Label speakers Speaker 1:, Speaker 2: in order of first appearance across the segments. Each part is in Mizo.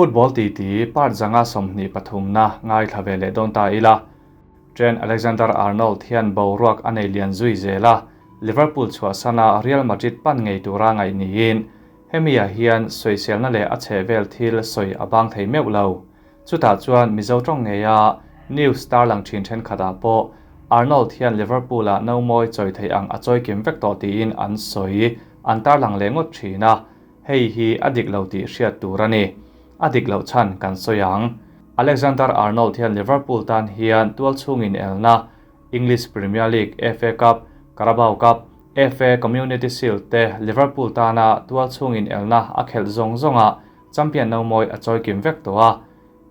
Speaker 1: Football titi part 123na ngaithla ve leh dawn ta ila. Trent Alexander-Arnold hian boruak a nei lian zui zel a, Liverpool chhuahsana Real Madrid pan ngei tura ngaih niin hemi-ah hian sawiselna leh a chhehvel thil sawi a bang thei meuh lo. Chutah chuan Mizo tawng ngeia news tarlang thin thenkhatah pawh Arnold hian Liverpool-ah no mawi chawi theih ang a chawi kim vek tawh tiin an sawi an tarlang leh ngawt thin a, hei hi a dik lo tih hriat tur a ni. A dik loh chhan kan sawi ang. Alexander Arnold hian Liverpool tan hian tualchhung inelna English Premier League, FA Cup, Carabao Cup, FA Community Shield te Liverpool tana tualchhung inelna a khelh zawng zawngah Champion no mawi a chawi kim vek tawh a,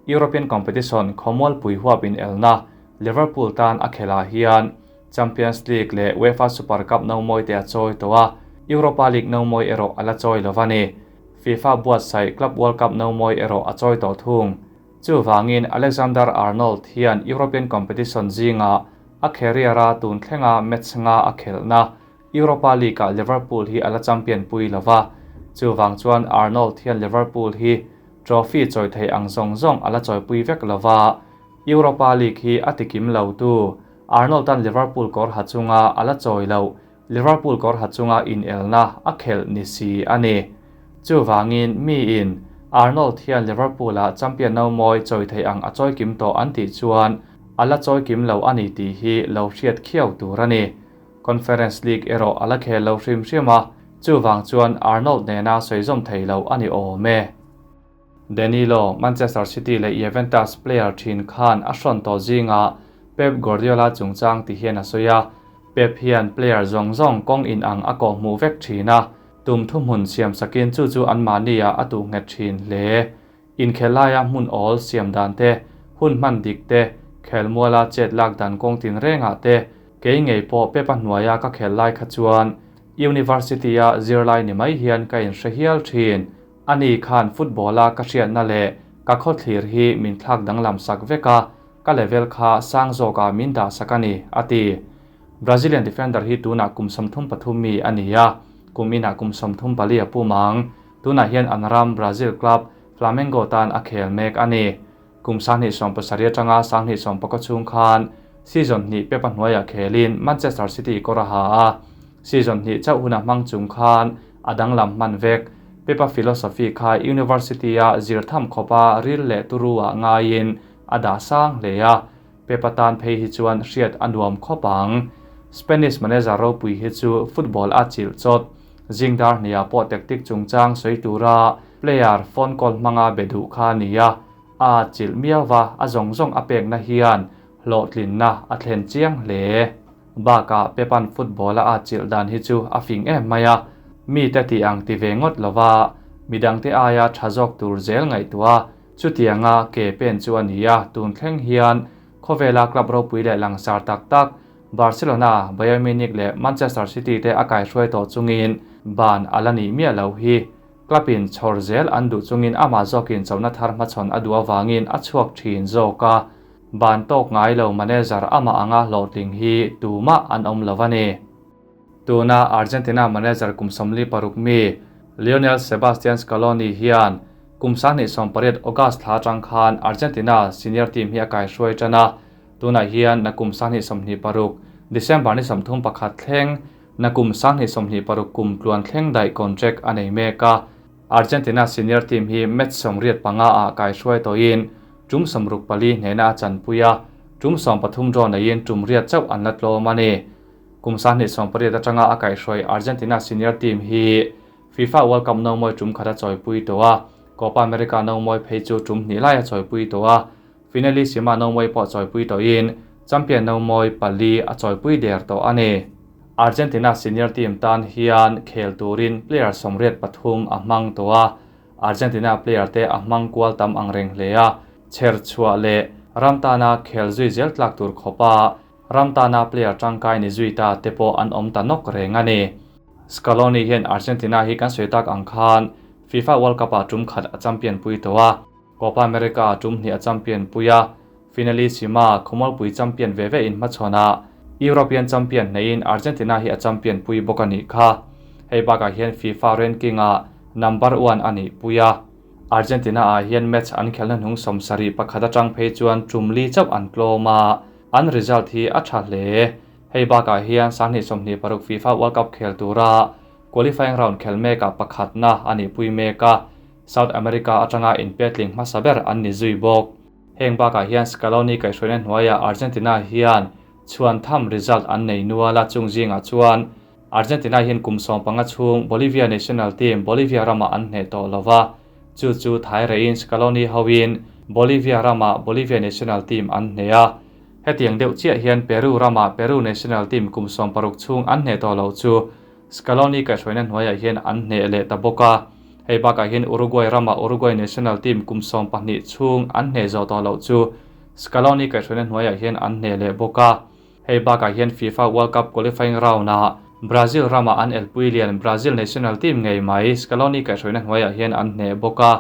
Speaker 1: European competition khawmualpui huap inelna Liverpool tan a khelh ah hian Champions League leh UEFA Super Cup no mawi te a chawi tawh a, Europa League no mawi erawh a la chawi lo a ni. FIFA buatsaih Club World Cup no mawi erawh a chawi tawh thung. Chuvangin Alexander Arnold hian European competition zingah a career a tun thlenga match nga a khelhna Europa League-ah Liverpool hi a la champion pui lo va, chuvang chuan Arnold hian Liverpool hi trophy chawi theih ang zawng zawng a la chawipui vek lo va, Europa League hi a tikim lo tu. Arnold-a'n Liverpool kawr ha chunga a la chawi loh, Liverpool kawr ha chunga inelna a khelh ni si a ni. Chuvangin miin Arnold hian Liverpool-ah champion no mawi chawi theih ang a chawikim tawh an tih chuan a la chawikim lo a ni tih hi lo hriat khiau tur a ni. Conference League erawh a la khel lo hrim hrim a, chuvang chuan Arnold nena sawi zawm thei lo a ni awm e. Danilo, Manchester City leh Juventus player thin khan a hrawn tawh zingah Pep Guardiola chungchang ti hian a sawi a, Pep hian player zawng zawng kawng inang a kawh hmuh vek thin a, tum thuhmun siam sakin chu chu anmahniah a tuh nghet thin hle. Inkhel laia hmun awl siam dan te, hun hman dik te, khelmuala chet lak dan kawng tinrengah te, kei ngei pawh Pepa hnuaia ka khel lai kha chuan University-a zirlai ni mai hian ka inhre hial thin. Ani khan football-a ka hriatna leh ka khawthlir hi min thlak danglam sak vek a, ka level kha sang zawkah min dah sak a ni, a ti. Brazilian defender hi tunah kum 33 mi a ni a, kum inah kum 34 a pum ang. Tunah hian an ram Brazil club Flamengo tan a khel mek a ni. Kum 2017 atanga 2019 chhung khan season hnih Pep-a hnuaiah khelin Manchester City kawr a ha a. Season hnih chauh huna hmang chung khan a danglam hman vek. Pep-a philosophy kha University-a zir tham khawpa ril leh turu-ah ngaiin a dah sang hle a. Pep-a tan phei hi chuan hriat a nuam khawp ang. Spanish manager ropui hi chu football a chilh chawt. Zingdar hniah pawh tactic chungchang sawi tura player phone call hmanga be duh kha a ni a, a chilh miau va, a zawng zawng a pekna hian hlawhtlinna a thlen chiang hle. Bakah Pep-a'n football-a a chilh dan hi chu a fing em mai a, mite tih ang ti ve ngawt lova midangte aia tha zawk tur zel ngaihtuah a, Chutianga ke pen chu a ni a, tun thleng hian khawvela club ropui leh langsar tak tak Barcelona, Bayern Munich leh Manchester City te a kaihruai tawh chungin ban a la nih miah loh hi. Club in chhawr zel an duh chungin amah zawkin chona thar hmachhawn a duh avangin a chhuak thin zawk a, ban tawk ngai lo manager amah anga hlawhtling hi tumah an awm lo a ni. Tuna Argentina manager kum 46 mi Lionel Sebastian Scaloni hian kum 2018 August thla atang khan Argentina senior team hi a kaihruai tan a, tunah hian nakum 2026 December ni 31 thleng nakum 2026 kum tluan thleng daih contract a nei mek a. Argentina senior team hi match 85 ah kaihruai tawhin tum 64 hnena a chanpui a, tum 13 draw neiin tum riat chauh an la tlawm a ni. Kum 2018 atanga a kaihruai Argentina senior team hi FIFA World Cup no mawi tum khat a chawipui tawh a, Copa America no mawi phei chu tum hnih lai a chawipui tawh a, Finalissima no mawi pawh chawipui tawhin champion no mawi pali a chawipui der tawh a ni. Argentina senior team tan hian khel turin player 83 a hmang tawh a, Argentina player te a hmang kual tam ang reng hle a, chher chhuah leh ram tana khel zui zel tlak tur khawpa Ram tana player tangkai ni zui ta te pawh an awm ta nawk reng a ni. Scaloni hian Argentina hi kan sawi tak ang khan FIFA World Cup-ah tum khat a champion pui tawh a, Copa America-ah tum hnih a champion pui a, Finalissima khawmualpui champion ve ve inhmachhawnah European champion hneihin Argentina hi a champion pui bawk a nih kha. Hei bakah hian FIFA ranking-ah number one a nih pui a. Argentina ah hian match an khelna hnung 70 pakhat atang phei chuan tum li chauh an tlawm a, an result hi a tha hle. Hei bakah hian 2026 FIFA World Cup khel tura qualifying round khel mekah pakhatna a nih pui mek a, South America atanga inpetling hmasa ber an ni zui bawk. Heng bakah hian Scaloni kaihhruaina hnuaiah Argentina hian chhuan tham result an nei nual a, chung zingah chuan Argentina hian kum 15 chhung Bolivia national team Bolivia ramah an hneh tawh lo va, chu chu thai reiin Scaloni hoin Bolivia ramah Bolivia national team an hneh a. Hetiang deuh chiah hian Peru ramah Peru national team kum 60 chhung an hneh tawh lo chu Scaloni kaihhruaina hnuaiah hian an hneh leh ta bawk a. Hei bakah hian Uruguay ramah Uruguay national team kum 12 chhung an hneh zawh tawh lo chu Scaloni kaihhruaina hnuaiah hian an hneh leh bawk a. Hei bakah hian FIFA World Cup qualifying round-ah Brazil ramah an elpui lian Brazil national team ngei mai Scaloni kaihhruaina hnuaiah hian an hneh bawk a.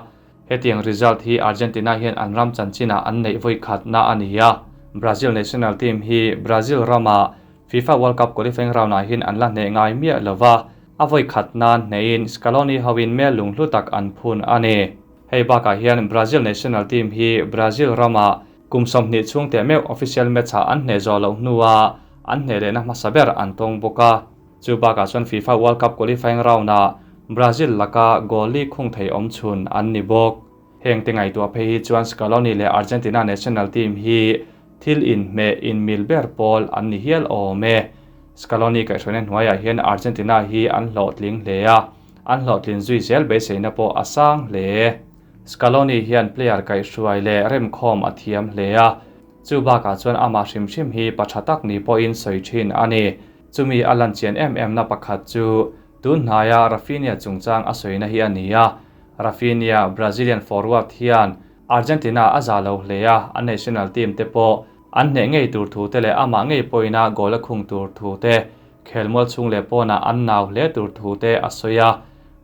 Speaker 1: Hetiang result hi Argentina hian an ram chanchinah an neih vawi khatna a ni a. Brazil national team hi Brazil ramah FIFA World Cup qualifying round-ah hian an la hneh ngai miah lo va, a vawi khat nan hnehin Scaloni hoin mel lunghlu tak an phun a ni. Hei bakah hian Brazil national team hi Brazil ramah kum 20 chhung teh meuh official match-ah an hneh zawh loh hnuah an hneh lehna hmasa ber an tawng bawk a. Chu bakah chuan FIFA World Cup qualifying round-ah Brazil laka goal li khung thei awm chhun an ni bawk. Heng te ngaihtuah phei hi chuan Scaloni leh Argentina national team hi thil inhmeh inmil ber pawl an ni hial awm e. Scaloni kaihhruaina hnuaiah hian Argentina hi an hlawhtling hle a, an hlawhtlin zui zel beiseina pawh a sang hle. Scaloni hian player kaihhruai leh remkhawm a thiam hle a, chu bakah chuan amah hrim hrim hi pa tha tak ni pawhin sawi thin a ni. Chumi a lan chian em em na pakhat chu tun hnaia Raphinha chungchang a sawina hi a ni a. Raphinha, Brazilian forward hian Argentina a za lo hle a, a national team te pawh an hneh ngei tur thu te leh amah ngei pawhina goal a khung tur thu te, khelmual chhung leh pawnah an nau hle tur thu te a sawi a.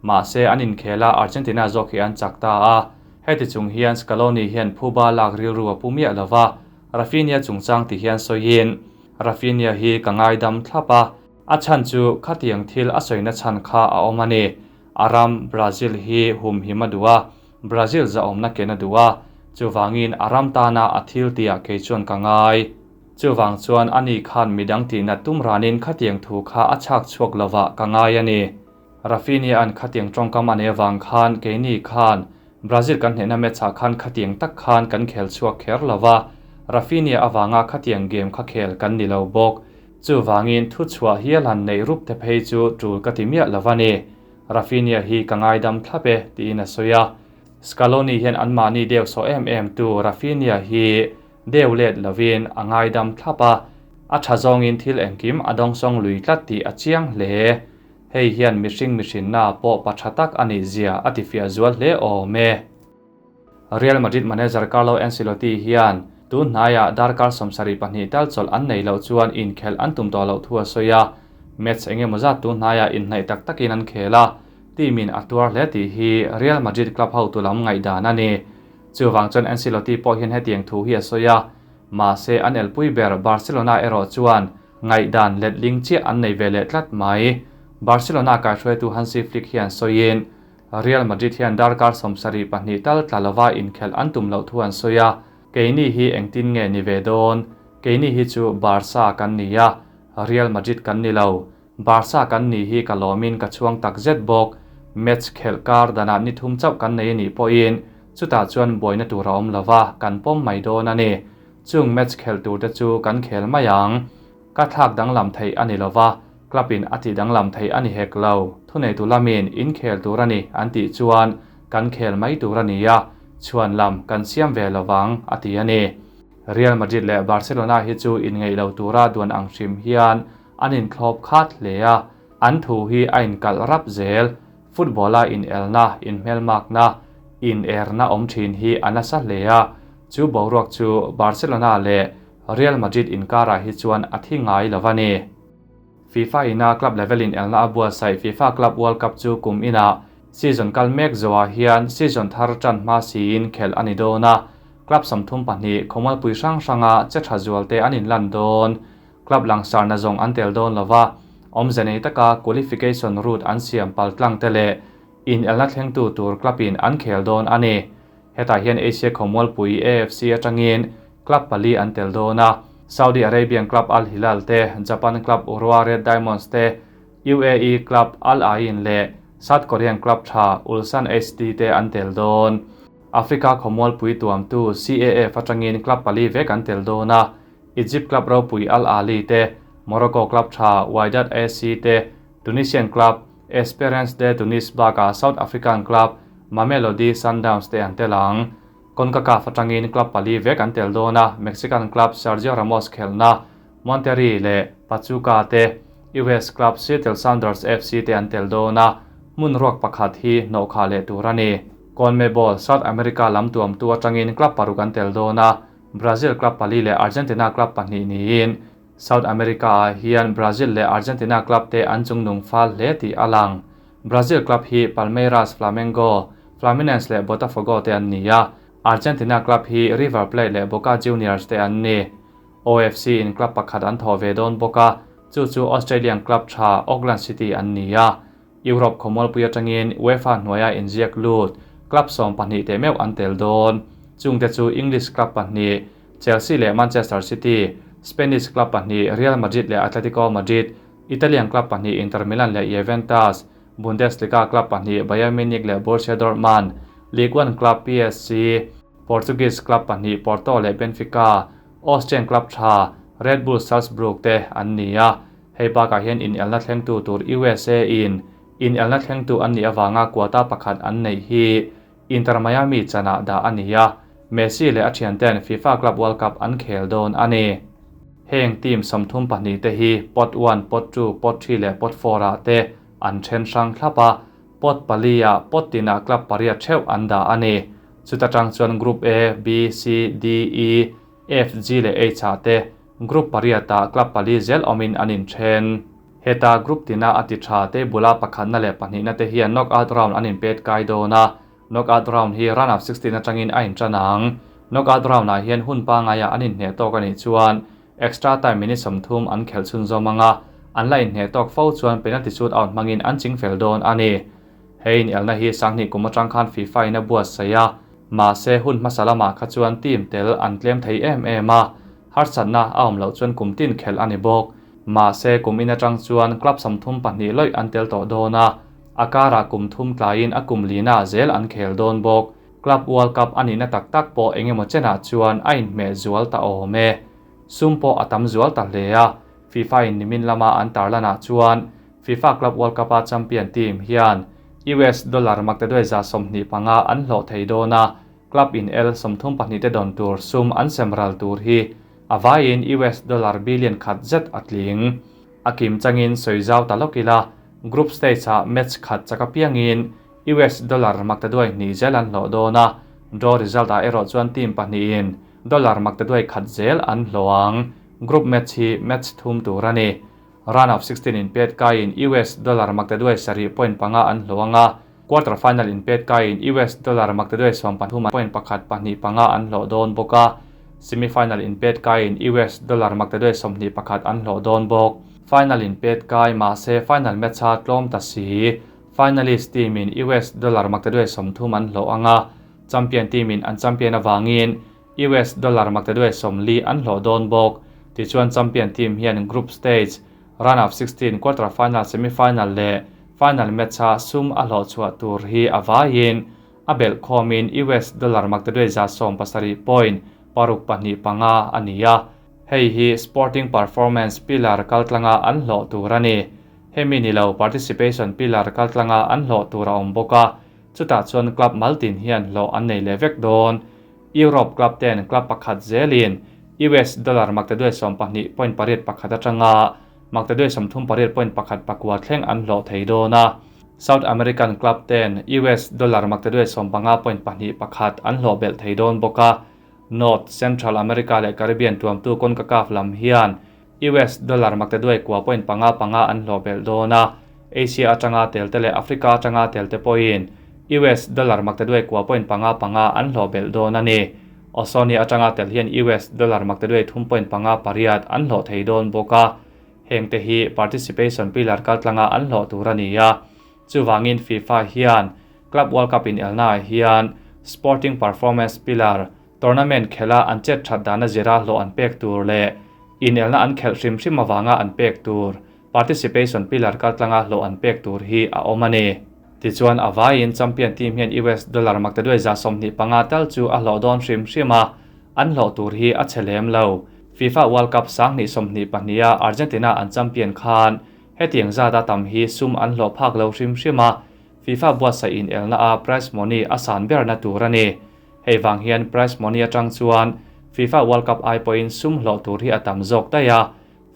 Speaker 1: Mahse, an inkhel a, Argentina zawk hi an chak ta a. Heti chung hian Scaloni hian phuba lak rilru a pu miah lo va, Raphinha chungchang ti hian sawiin, Raphinha hi ka ngaidam thlap a, a chhan chu khatiang thil a sawina chhan kha a awm a ni. A ram, Brazil hi humhim a duh a, Brazil zahawmna ken a duh a, chuvangin a ram tana a thil tihah kei chuan ka ngai. Chuvang chuan ani khan midang tihna tum ranin khatiang thu kha a chhak chhuak lovah ka ngai a ni. Raphinha an khatiang tawngkam a nei avang khan keini khan Brazil kan hnehna match-ah khan khatiang tak khan kan khel chhuak kher lo va, Raphinha avanga khatiang game kha khel kan ni lo bawk. Chuvangin thu chhuah hial han neih rup te phei chu tul ka ti miah lo va ni. Raphinha hi ka ngaidam thlap e, tiin a sawi a. Scaloni hian anmahni deuh sawh em em tu Raphinha hi deuh let lovin a ngaidam thlap a, a tha zawngin thil engkim a dawngsawng lui tlat tih a chiang hle. Hei hian mihring mihrinna pawh pa tha tak a nih zia a tifiah zual hle awm e. Real Madrid manager Carlo Ancelotti hian tun hnaiah darkar 72 tal chawlh an nei loh chuan inkhelh an tum tawh loh thu a sawi a. Match eng emaw zat tun hnaiah inhnaih tak takin an khel a, team in a tuar hle tih hi Real Madrid club hotu lam ngaihdan a ni. Chuvang chuan Ancelotti pawh hian hetiang thu hi a sawi a, mahse an elpui ber Barcelona erawh chuan ngaihdan letling chiah an nei ve leh tlat mai. Barcelona kaihhruaitu Hansi Flick hian sawiin, Real Madrid hian darkar 72 tal tla lova inkhelh an tum loh thu an sawi a, keini hi engtin nge ni ve dawn? Keini hi chu Barca kan ni a, Real Madrid kan ni lo. Barca kan ni hi ka lawmin ka chhuang tak zet bawk. Match khelh kar danah ni thum chauh kan nei anih pawhin chutah chuan buaina tur a awm lova, kan pawm mai dawn a ni. Chung match khelh tur te chu kan khel mai ang. Ka thlak danglam theih a ni lova, club in a tih danglam theih a ni hek lo. Thuneitu lamin in khel tur a ni an tih chuan kan khel mai tur a ni a, chhuan lam kan siam ve lovang a ti a ni. Real Madrid leh Barcelona hi chu inngeih lo tura duan ang hrim hian an inthlawp khat hle a, an thu hi a inkalh rap zel. Football-a inelna, inhmelmakna, inerna awm thin hi a nasa hle a, chu boruak chu Barcelona leh Real Madrid inkarah hi chuan a thi ngai lo a ni. FIFA ina club level inelna a buatsaih FIFA Club World Cup chu kum inah season kal mek zawhah hian season thar tan hma siin khelh a ni dawn a, club 32 khawmualpui hrang hranga che tha zual te an inlan dawn. Club langsarna zawng an tel dawn lo va, awmze nei taka qualification route an siam paltlang te leh Inelna thlengtu tur club-in an khel dawn a ni. Hetah hian Asia khawmualpui AFC atangin club pali an tel dawn a, Saudi Arabian club Al Hilal te, Japan club Urawa Red Diamonds te, UAE club Al Ain leh South Korean club tha Ulsan HD te an tel dawn. Africa khawmualpui tuamtu CAF atangin club pali vek an tel dawn a, Egypt club ropui Al Ahly te, Morocco club tha Wydad AC te, Tunisian club Esperance de Tunis bakah South African club Mamelodi Sundowns te an tel ang. Concacaf atangin club pali vek an tel dawn a, Mexican club Sergio Ramos khelhna Monterrey leh Pachuca te, US club Seattle Sounders FC te an tel dawn a, hmun ruak pakhat hi hnawhkhah leh tur a ni. CONMEBOL South America lam tuamtu atangin club paruk an tel dawn a, Brazil club pali leh Argentina club pahnih niin South America-ah hian Brazil leh Argentina club te an chungnung fal hle tih a lang. Brazil club hi Palmeiras, Flamengo, Fluminense leh Botafogo te an ni a, Argentina club hi River Plate leh Boca Juniors te an ni. OFC in club pakhat an thawh ve dawn bawk a, chu chu Australian club tha Auckland City an ni a. Europe khawmualpui atangin UEFA hnuaia inziak lut club 12 teh meuh an tel dawn. Chungte chu English club pahnih Chelsea leh Manchester City, Spanish club pahnih Real Madrid leh Atletico Madrid, Italian club pahnih Inter Milan leh Juventus, Bundesliga club pahnih Bayern Munich leh Borussia Dortmund, Ligue 1 club PSG, Portuguese club pahnih Porto leh Benfica, Austrian club tha Red Bull Salzburg te an ni a. Hei bakah hian inelna thlengtu tur USA in inelna thlengtu an nih avanga quota pakhat an neih hi Inter Miami chanah dah a ni a, Messi leh a thianten FIFA Club World Cup an khel dawn a ni. Heng team 32 te hi Pot one, Pot two, Pot three leh Pot four ah te an then hrang thlap a, Pot pali ah pot tinah club pariat theuh an dah a ni. Chuta tang chuan Group A, B, C, D, E, F, G leh H ah te Group pariat ah club pali zel awmin an inthen. Heta group tina a ti tha te bula pakhatna leh pahnihna te hian knockout round an inpet kai dawn a, knockout round hi round of 16 atangin a intan ang. Knockout round ah hian hun pangaia an inhneh tawk a nih chuan extra time minute 30 an khelh chhunzawm ang a, an la inhneh tawk fo chuan penalty shootout hmangin an ching fel dawn a ni. Hei inelna hi 2000 kum atang khan FIFA in a buatsaih a, mahse hun hmasa lamah kha chuan team tel an tlem thei em em a, harsatna a awm loh chuan kum tin khelh a ni bawk. Mahse kum in atang chuan club 32 lawih an tel tawh dawn a, a karah kum thum tlaiin a kum lina zel an khel dawn bawk. Club World Cup a nihna tak tak pawh engemaw chenah chuan a inhmeh zual ta awm e. Sum pawh a tam zual ta hle a, FIFA in nimin lama an tarlanah chuan FIFA Club World Cup a champion team hian US dollar maktaduai 125 an hlawh thei dawn a, club in el 32 te dawn tur sum an sem ral tur hi a vaiin US dollar billion khat zet a tling. A kim changin sawi zau ta lawk ila, group stage ah match khat chaka piangin US dollar maktaduai hnih zel an hlawh dawn a, draw result ah erawh chuan team pahnihin dollar maktaduai khat zel an hlawh ang. Group match hi match thum tur a ni. Round of 16 in pet kaiin US dollar maktaduai 7.5 an hlawh anga, quarter final in pet kaiin US dollar maktaduai 13.125 an hlawh dawn bawk a, semi-final in pet kaiin US dollar maktaduai 21 an hlawh dawn bawk. Final in pet kai mahse final match a tlawm ta si. Finalist team in US dollar maktaduai 30 an hlawh anga, champion team in an champion awangin US dollar maktaduai 40 an hlawh dawn bawk. Tichuan champion team hian group stage, round of 16, quarter final, semi final leh final match a sum a hlawh chhuah tur hi a vaiin a belh khawmin US dollar maktaduai 176.625 a ni a. Hei hi sporting performance pillar kaltlanga an hlawh tur a ni. Hemi ni lo participation pillar kaltlanga an hlawh tur a awm bawk a, chutah chuan club maltin hian hlawh an nei leh vek dawn. Europe club ten club pakhat zelin US dollar maktaduai 12.81 atanga maktaduai 38.1 thleng an hlawh thei dawn a. South American club ten US dollar maktaduai 15.21 an hlawh belh thei dawn bawk a. North, Central America leh Caribbean tuamtu CONCACAF lam hian US dollar maktaduai 9.55 an hlawh belh dawn a. Asia atanga telte leh Africa atanga telte pawhin US dollar maktaduai 9.55 an hlawh belh dawn a ni. Oceania atanga tel hian US dollar maktaduai 3.58 an hlawh thei dawn bawk a. Heng te hi participation pillar kaltlanga an hlawh tur a ni a. Chuvangin FIFA hian Club World Cup inelnaah hian Sporting Performance Pillar tournament khelha an chet that dana zira hlawh an pek tur leh inelna an khelh hrim hrim avanga an pek tur Participation Pillar kaltlanga hlawh an pek tur hi a awm a ni. Tichuan a vaiin champion team hian US dollar maktaduai 25 tal chu a hlawh dawn hrim hrim a, an hlawh tur hi a chhe lem lo. FIFA World Cup 2022 a Argentina an champion khan hetiang zata tam hi sum an hlawh phak lo hrim hrim a, FIFA buatsaih inelna a prize money a san berna tur a ni. Hei vang hian prize money atang chuan FIFA World Cup ai pawhin sum hlawh tur hi a tam zawk daih a,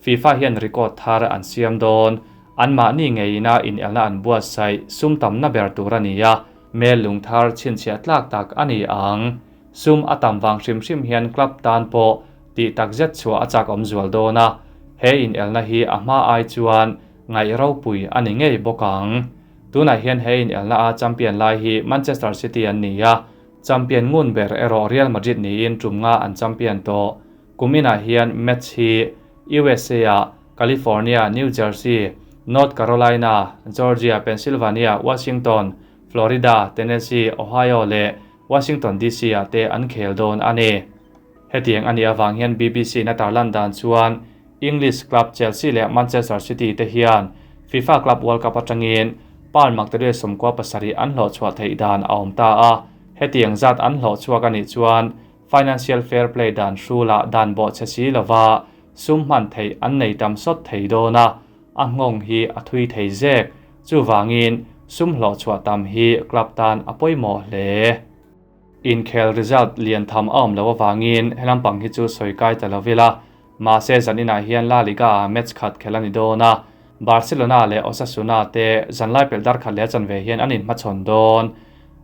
Speaker 1: FIFA hian record thar an siam dawn. Anmahni ngeina inelna an buatsaih sum tamna ber tur a ni a, mel lung thar chhinchhiah tlak tak a ni ang. Sum a tam vang hrim hrim hian club tan pawh tih takzet chhuah a chak awm zual dawn a, he inelna hi a hma ai chuan ngaih ropui a ni ngei bawk ang. Tunah hian he inelna a champion lai hi Manchester City an ni a, champion ngun ber erawh Real Madrid niin tum nga an champion tawh. Kuminah hian match hi USA-ah California, New Jersey, North Carolina, Georgia, Pennsylvania, Washington, Florida, Tennessee, Ohio leh Washington DC-ah te an khel dawn a ni. Hetiang a nih avang hian BBC na tarlan dan chuan English club Chelsea leh Manchester City te hian FIFA Club World Cup atangin pound maktaduai 97 an hlawhchhuah theih dan a awm ta a. Hetiang zat an hlawhchhuak a nih chuan Financial Fair Play dan hrulah dan bawh che si lova sum hman theih an nei tam sawt thei dawn a, a nghawng hi a thui thei zek. Chuvangin sum hlawhchhuah tam hi club tan a pawimawh hle. Inkhel result lian tham a awm loh avangin he lampang hi chu sawi kai ta lo ila, mahse zaninah hian La Liga-ah match khat khelh a ni dawn a, Barcelona leh Osasuna te zanlai pelh dar khat leh a chanve hian an inhmachhawn dawn.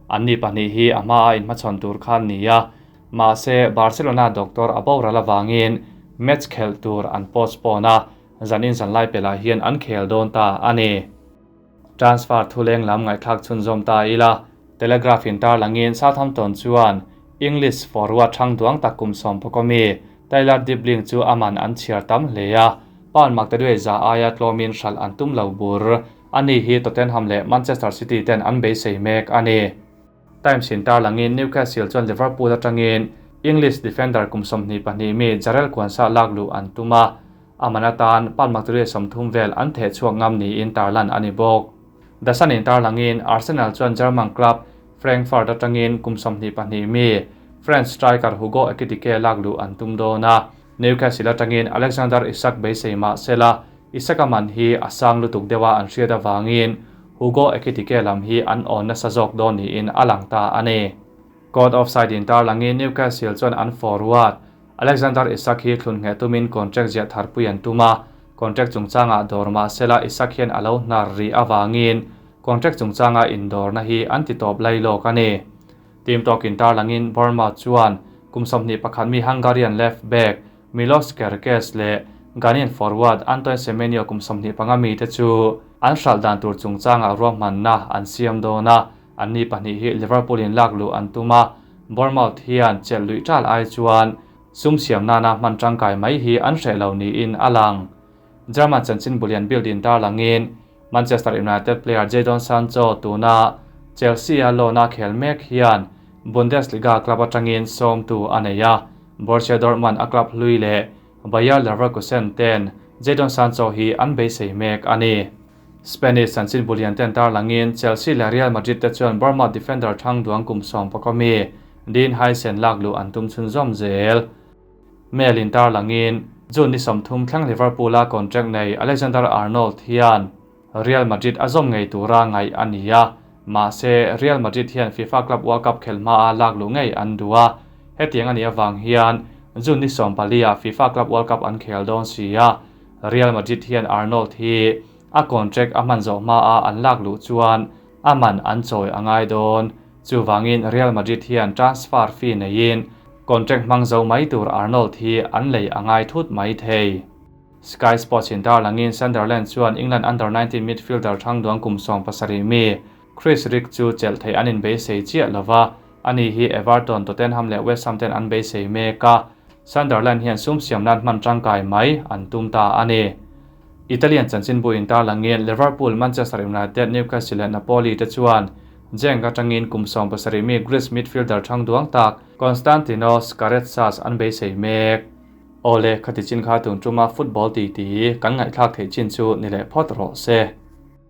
Speaker 1: Anni pahnih hi a hmaa inhmachhawn tur kha an ni a, mahse Barcelona doctor a boral avangin match khelh tur an postpone a, zanin zanlai pelhah hian an khel dawn ta a ni. Transfer thuleng lam ngaihthlak chhunzawm ta ila, Telegraph in tarlangin Southampton chuan English forward thang duang tak kum sawm pawk awmi Tyler Dibling chu a man an chhiar tam hle a, pound maktaduai za aia tlawmin hralh an tum lo bur. Ani hi Tottenham leh Manchester City ten an beisei mek a ni. Times in tarlangin Newcastle chuan Liverpool atangin English defender kum 22 mi Jarell Quansah lak luh an tum a, a man atan pound maktaduai 30 vel an theh chhuak ngam niin tarlan a ni bawk. The Sun in tarlangin Arsenal chuan German club Frankfurt atangin kum 22 mi French striker Hugo Ekitike lak luh an tum dawn a, Newcastle atangin Alexander Isak beisei mah sela Isak a man hi a sang lutuk deuha an hriat avangin Hugo Ekitike lam hi an awn nasa zawk dawn niin a lang ta a ni. Caught offside in tarlangin Newcastle chuan an forward Alexander Isak hi thlun ngheh tumin contract ziah tharpui an tum a, contract chungchangah dawr mah sela Isak hian a lo hnar rih avangin contract chungchanga indawrna hi an ti tawp lai lawk a ni. Team tawkin tarlangin Bournemouth chuan kum 21 mi Hungarian left back Milos Kerkez leh Ghanaian forward Antoine Semenyo kum 25 mi te chu an hralh dan tur chungchangah ruahmanna an siam dawn a, anni pahnih hi Liverpool in lak luh an tum a, Bournemouth hian chelh luih tal ai chuan sum siam nana hman tangkai mai hi an hreh lo niin a lang. German chanchin bulian Bild in tarlangin Manchester United player Jadon Sancho tuna Chelsea-a loan-a khel mek hian Bundesliga club atangin sawmtu a nei a, Borussia Dortmund a club hlui leh Bayer Leverkusen ten Jadon Sancho hi an beisei mek a ni. Spanish chanchin bulian ten tarlangin Chelsea leh Real Madrid te chuan Bournemouth defender thang duang kum sawm pawk awmi Dean Huijsen lak luh an tum chhunzawm zel. Mail in tarlangin June ni 30 thleng Liverpool-a contract nei Alexander Arnold hian Real Madrid a zawm ngei tura ngaih a ni a, mahse Real Madrid hian FIFA Club World Cup khel hmaa lak luh ngei an duh a, hetiang a nih avang hian June ni 14-ah FIFA Club World Cup an khel dawn si a, Real Madrid hian Arnold hi a contract a hman zawh hmaa an lak luh chuan a man an chawi a ngai dawn. Chuvangin Real Madrid hian transfer fee neiin contract hmang zo mai tur Arnold hi an lei a ngai thut mai thei. Sky Sports in tarlangin Sunderland chuan England under-19 midfielder thang duang kum 17 mi Chris Rigg chu chelh thei an inbeisei chiah lova, ani hi Everton, Tottenham leh West Ham ten an beisei mek a, Sunderland hian sum siam nan hman tangkai mai an tum ta a ni. Italian chanchinbu intarlangin Liverpool, Manchester United, Newcastle leh Napoli te chuan Genk atangin kum 70 mi Greece midfielder thang duang tak Konstantinos Karetsas an beisei mek. Awle, khati chin kha tun tuma football titi kan ngaihthlak theih chin chu ni leh phawt rawh se.